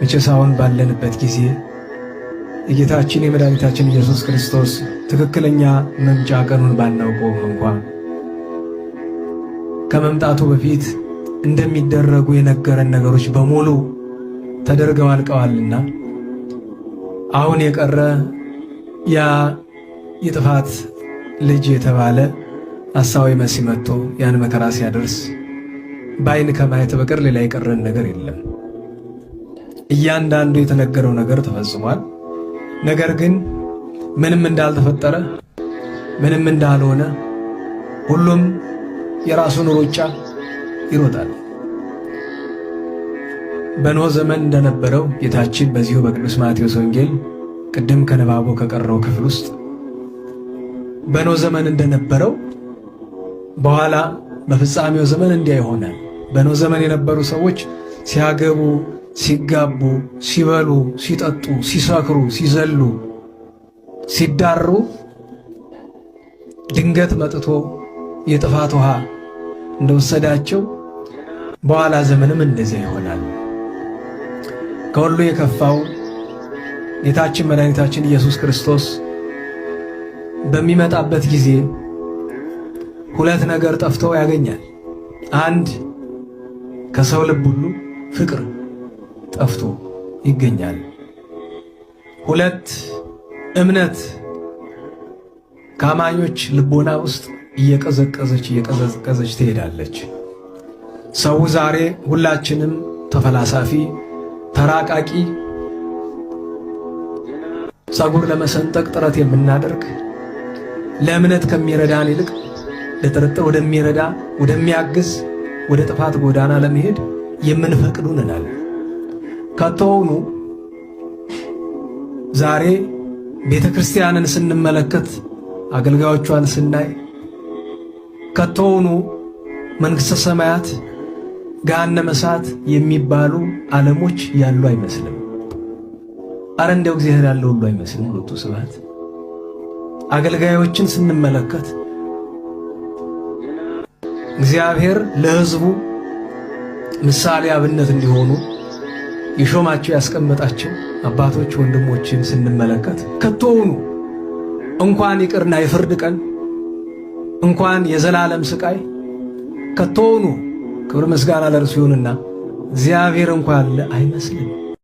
መቼስ አሁን ባለንበት ጊዜ የጌታችን የመድኃኒታችን ኢየሱስ ክርስቶስ ትክክለኛ መምጫ ቀኑን ባናውቀውም እንኳ ከመምጣቱ በፊት እንደሚደረጉ የነገረን ነገሮች በሙሉ ተደርገው አልቀዋልና አሁን የቀረ ያ የጥፋት ልጅ የተባለ ሐሳዊ መሲህ መጥቶ ያን መከራ ሲያደርስ በዓይን ከማየት በቀር ሌላ የቀረን ነገር የለም። እያንዳንዱ የተነገረው ነገር ተፈጽሟል። ነገር ግን ምንም እንዳልተፈጠረ፣ ምንም እንዳልሆነ ሁሉም የራሱን ሩጫ ይሮጣል። በኖህ ዘመን እንደነበረው ጌታችን በዚሁ በቅዱስ ማቴዎስ ወንጌል ቅድም ከንባቡ ከቀረው ክፍል ውስጥ በኖህ ዘመን እንደነበረው በኋላ በፍጻሜው ዘመን እንዲያ ይሆናል። በኖህ ዘመን የነበሩ ሰዎች ሲያገቡ፣ ሲጋቡ፣ ሲበሉ፣ ሲጠጡ፣ ሲሰክሩ፣ ሲዘሉ፣ ሲዳሩ ድንገት መጥቶ የጥፋት ውሃ እንደወሰዳቸው በኋላ ዘመንም እንደዚያ ይሆናል። ከሁሉ የከፋው ጌታችን መድኃኒታችን ኢየሱስ ክርስቶስ በሚመጣበት ጊዜ ሁለት ነገር ጠፍቶ ያገኛል። አንድ፣ ከሰው ልብ ሁሉ ፍቅር ጠፍቶ ይገኛል። ሁለት፣ እምነት ከአማኞች ልቦና ውስጥ እየቀዘቀዘች እየቀዘቀዘች ትሄዳለች። ሰው ዛሬ ሁላችንም ተፈላሳፊ፣ ተራቃቂ፣ ፀጉር ለመሰንጠቅ ጥረት የምናደርግ፣ ለእምነት ከሚረዳን ይልቅ ለጥርጥር ወደሚረዳ፣ ወደሚያግዝ፣ ወደ ጥፋት ጎዳና ለመሄድ የምንፈቅዱ ነናል። ከቶውኑ ዛሬ ቤተ ክርስቲያንን ስንመለከት፣ አገልጋዮቿን ስናይ፣ ከቶውኑ መንግሥተ ሰማያት፣ ገሃነመ እሳት የሚባሉ ዓለሞች ያሉ አይመስልም። አረ እንዲያው እግዚአብሔር ያለ ሁሉ አይመስልም። ሁለቱ ስብሐት። አገልጋዮችን ስንመለከት እግዚአብሔር ለሕዝቡ ምሳሌ አብነት እንዲሆኑ የሾማቸው፣ ያስቀመጣቸው አባቶች ወንድሞችን ስንመለከት ከቶውኑ እንኳን ይቅርና የፍርድ ቀን፣ እንኳን የዘላለም ስቃይ፣ ከቶውኑ ክብር ምስጋና ለእርሱ ይሁንና እግዚአብሔር እንኳን ያለ አይመስልም።